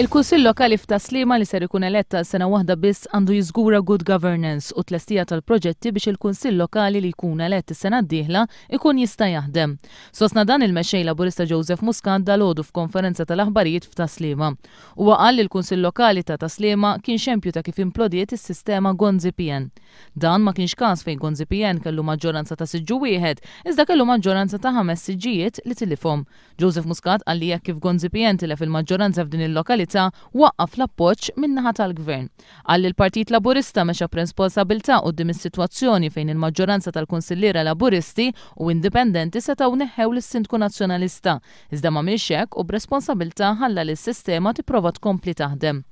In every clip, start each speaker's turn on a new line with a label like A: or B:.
A: Il-Kunsill Lokali f'Tas-Sliema li ser ikun elett għal sena waħda biss għandu jiżgura good governance u tlestija tal-proġetti biex il-Kunsill Lokali li jkun elett is-sena d-dieħla jkun jista' jaħdem. Sostna dan il-Mexxej Laburista Joseph Muscat dalgħodu f'konferenza tal-aħbarijiet f'Tas-Sliema. Huwa qal li l-Kunsill Lokali ta' Tas-Sliema kien xempju ta' kif implodiet is-sistema Gonzi-PN. Dan ma kienx każ fejn Gonzi-PN kellu maġġoranza ta' siġġu wieħed, iżda kellu maġġoranza ta' ħames siġġijiet li tilifhom. Joseph Muscat qal li hekk kif Gonzi-PN tilef il-maġġoranza f'din il-lokalità, waqqaf l-appoġġ min-naħa tal-Gvern. Qal li l-Partit Laburista mexa b'responsabilità quddiem is-sitwazzjoni fejn il-maġġoranza tal-Kunsilliera Laburisti u Indipendenti setgħu neħħew lis-Sindku Nazzjonalista, iżda m'għamilx hekk u b'responsabilità ħalla lis-sistema tipprova tkompli taħdem.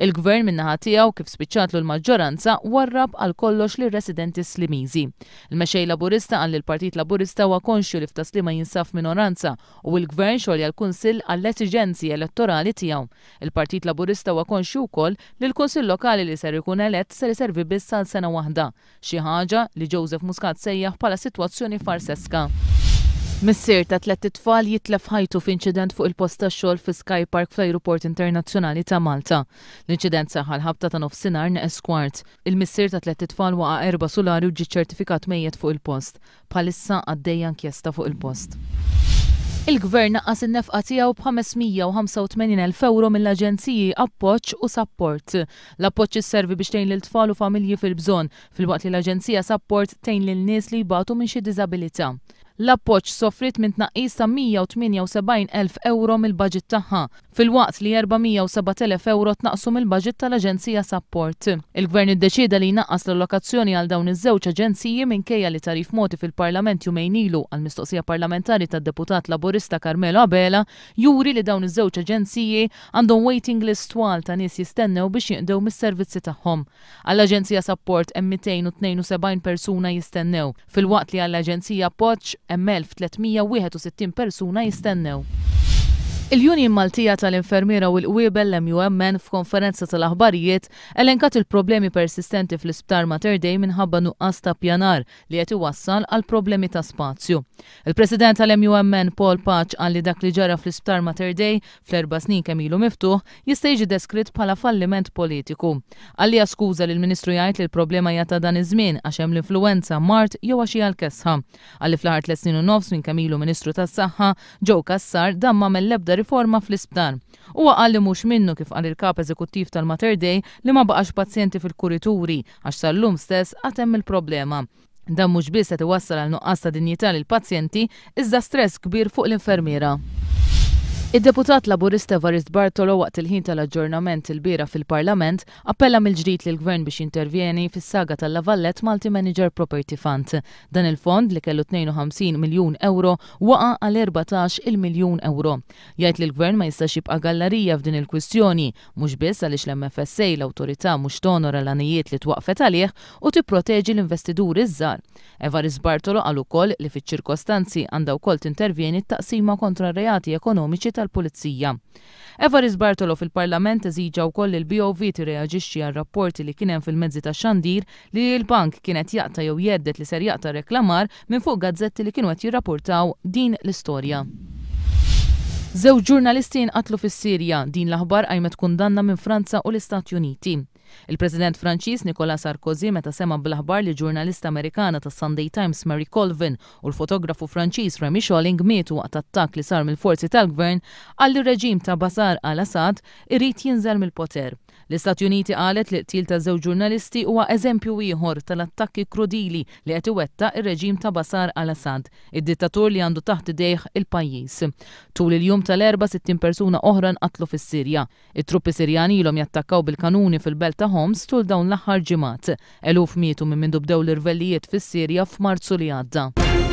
A: Il-Gvern min-naħa tiegħu, kif spiċċatlu l-maġġoranza, warrab għal kollox lir-residenti Slimiżi. Il-Mexxej Laburista qal li l-Partit Laburista huwa konxju li f'Tas-Sliema jinsab f'minoranza u il-Gvern xolja l-Kunsill għall-esiġenzi elettorali tiegħu. Il-Partit Laburista huwa konxju wkoll li l-Kunsill Lokali li ser ikun elett ser iservi biss għal sena waħda, xi ħaġa li Joseph Muscat sejjaħ bħala sitwazzjoni farseska. Missier ta' tlett itfal jitlef ħajtu f'inċident fuq il-post tax-xogħol fi Sky Park fl-Ajruport Internazzjonali ta' Malta. L-inċident seħħ għall-ħabta ta' nofsinhar neqes kwart. Il-missier ta' tlett itfal waqa' erba' sulari u ġie ċċertifikat mejjet fuq il-post. Bħalissa għaddejja inkjesta fuq il-post. Il-Gvern naqqas in-nefqa tiegħu b'585 elf ewro mill-aġenziji Appoġġ u Sapport. L-Appoġġ isservi biex tgħin lil tfal u familji fil-bżonn, filwaqt li l-aġenzija Sapport tgħin lil nies li jbatu minn xi diżabilità. L-Appoġġ sofriet minn tnaqqis ta' 178 elf ewro mill-baġit tagħha, filwaqt li 407,000 ewro tnaqqsu mill-baġit tal-Aġenzija Sapport. Il-Gvern iddeċieda li jnaqqas l-allokazzjoni għal dawn iż-żewġ aġenziji minkejja li tagħrif mogħti fil-Parlament jumejn ilu għal mistoqsija parlamentari tad-Deputat Laburista Carmelo Abela juri li dawn iż-żewġ aġenziji għandhom waiting list twal ta' nies jistennew biex jinqdew mis-servizzi tagħhom. Għall-Aġenzija Sapport hemm 272 persuna jistennew, filwaqt li għall-Aġenzija Appoġġ hemm 1361 persuna jistennew. Il-Union Maltija tal-Infermiera u l-Qwiebel l-MUMN f'konferenza tal-aħbarijiet elenkat il-problemi persistenti fl-Isptar Mater Dei minħabba nuqqas ta' pjanar li qed iwassal għal problemi ta' spazju. Il-President tal-MUMN Paul Pace qal li dak li ġara fl-Isptar Mater Dei fl-erba' snin kemm ilu miftuħ jista' jiġi deskritt bħala falliment politiku. Qal li skuża li l-Ministru jgħid li l-problema hija ta' dan iż-żmien għax hemm l-influenza, mard jew għax hija l-kesħa. Qal li fl-aħħar 3 snin u nofs minn kemm ilu Ministru tas-Saħħa Joe Cassar dan m'għamel l-ebda riforma fl-isptar. Huwa qal li mhux minnu kif qal il-kap eżekuttiv tal-Mater Dei li ma baqax pazjenti fil-kurituri għax sal-lum stess għad hemm il-problema. Dan mhux biss qed iwassal għal nuqqas ta' dinjità lil pazjenti iżda stress kbir fuq l-infermiera. Id-deputat Laburista Evarist Bartolo waqt il-ħin tal-aġġornament ilbieraħ fil-Parlament appella mill-ġdid lill-Gvern biex jintervjeni fis-saga tal-La Valette Multi Manager Property Fund. Dan il-fond li kellu 52 miljun euro waqa' għal 14 il-miljun euro. Jgħid li l-Gvern ma jistax jibqa' gallarija f'din il-kwistjoni, mhux biss għaliex l-MFSA l-awtorità mhux tonora l-għanijiet li twaqfet għalih u tipproteġi l-investituri żgħar. Evarist Bartolo qal ukoll li fiċ-ċirkostanzi għandha wkoll tintervjeni t-taqsima kontra reati ekonomiċi tal-Pulizija. Evarist Bartolo fil-Parlament eżiġa wkoll li l-BOV tirreaġixxi għal rapporti li kien hemm fil-mezzi tax-xandir li l-bank kienet jaqta' jew jhedded li ser jaqta' reklamar minn fuq gazzetti li kienu qed jirrapportaw din l-istorja. Żewġ ġurnalisti inqatlu fis-Sirja, din l-aħbar qajmet kundanna minn Franza u l-Istati Uniti. Il-President Franċiż Nicolas Sarkozy meta sema bl-aħbar li ġurnalista Amerikana tas Sunday Times Marie Colvin u l-fotografu Franċiż Remy Scholling mietu waqt attakk li sar mill-forzi tal-gvern qal li r-reġim ta' Bashar al-Assad irid jinżel mill-poter. L-Istati Uniti qalet li qtil ta' żewġ ġurnalisti huwa eżempju ieħor tal-attakki krudili li qed iwettaq ir-reġim ta' Bashar al-Assad, id-dittatur li għandu taħt idejh il-pajjiż. Tul il-jum tal-Erbgħa 60 persuna oħra nqatlu fis-Sirja. It-truppi Sirjani ilhom jattakkaw bil-kanuni fil-belt ta' Homs tul dawn l-aħħar ġimgħat. Eluf mietu minn mindu bdew l-irvellijiet fis-Sirja f'Marzu li għadda.